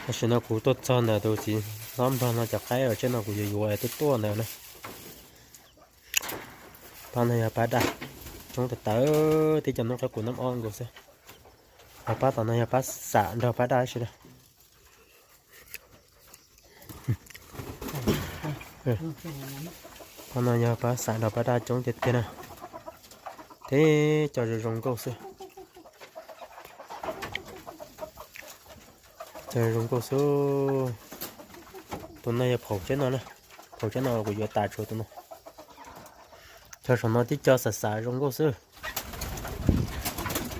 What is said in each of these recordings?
Tam sim no kuv tuaj txog ntawm tus txiv hlob nplog no cov qaib uas tseb no kuv yuav yuav tuaj tuaj ntawd na. Pab no yog pab daj, coob tawv tawv, tib co noob qab kuv nab ob nkaus xwb. Ho pab tom no yog pab xam nrog pab daj tab sis na. Pab no yog pab xam nrog pab daj coob tiag tiag na. Tib co zoo zoo nkauj xwb. Cov zoo nkauj xwb. Tus no yog phaum tseb no na. Phaum tseb no kuv yuav tas tshuav tus no. Cov saum no tib co xam xam zoo nkauj xwb.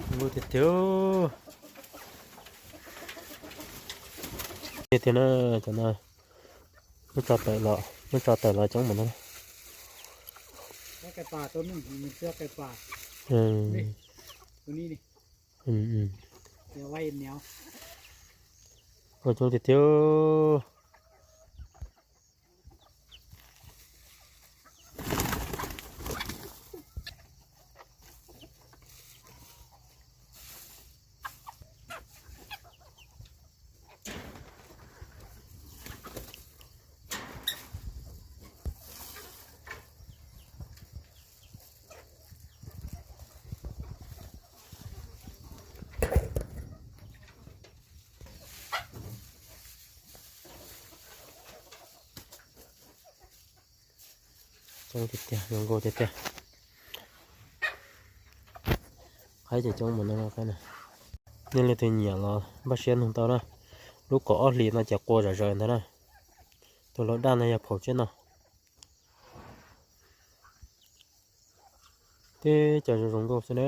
Zoo nkauj tiag tiag. Tiag tiag na, cov no muab tso tawm los, muab tso tawm los coob mas no. Ua coob tiag tiag. Coob tiag tiag, zoo nkauj tiag tiag. Qaib ces coob mus no. Nej leej twg nyiam los npaj siab nug tau na. Lub kaum ob hlis no ces qua zom zaws ntag na. Tus laus daj no yog phaum tseb no. Tib co zoo zoo nkauj xwb na.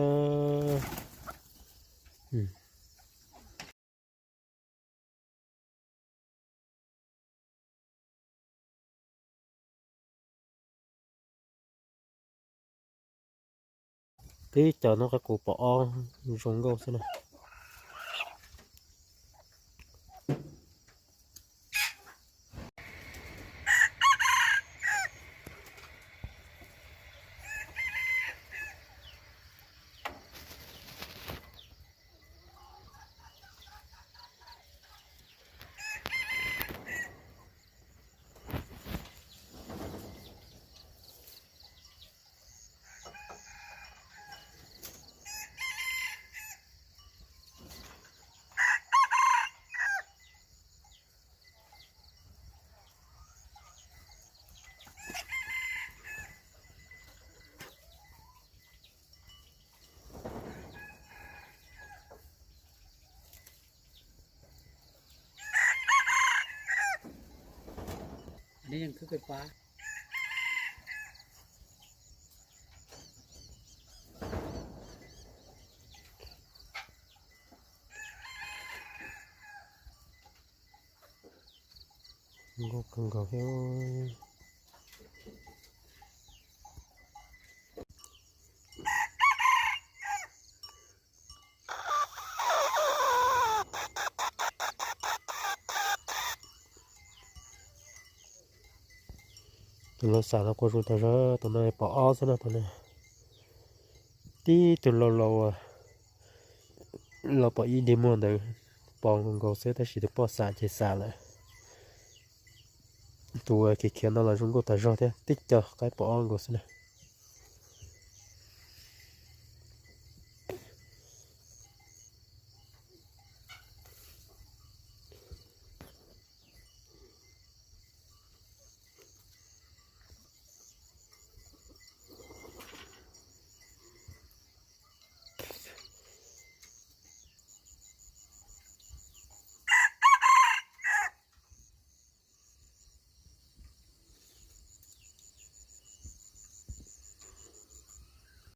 Tib co noob qab kuv pom ob zoo nkauj xwb na. Nkauj kawg nkaus thiab. Tus laus xam los qua zoo tas zog, tus no pom ob xwb no, tus no. Tib tug laus laus uas los pom ib dig muag ntawd pom nkaus xwb, tab sis tus poj xam ces xam lawm. Tus uas khiav khiav no los zoo nkauj tas zog thiab, tib co qaib pom ob nkaus xwb na.